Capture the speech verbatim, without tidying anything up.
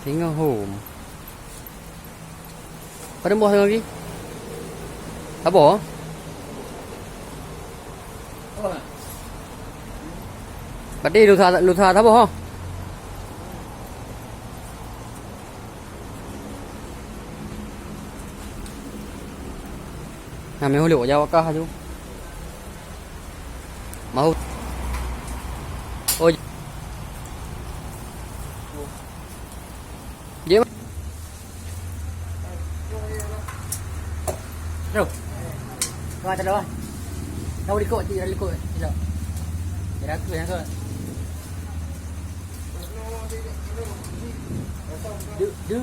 Singoh hom. Padum boh singoh lagi? Saboh? Berarti lusa, lusa saboh, ho? Nah, meuhuluk jawab kah tu. Mau. Oh. Jom. Bro. Kau tak ada. Kau likot, cik, likot. Silap. Kira aku yang kau. Du, du.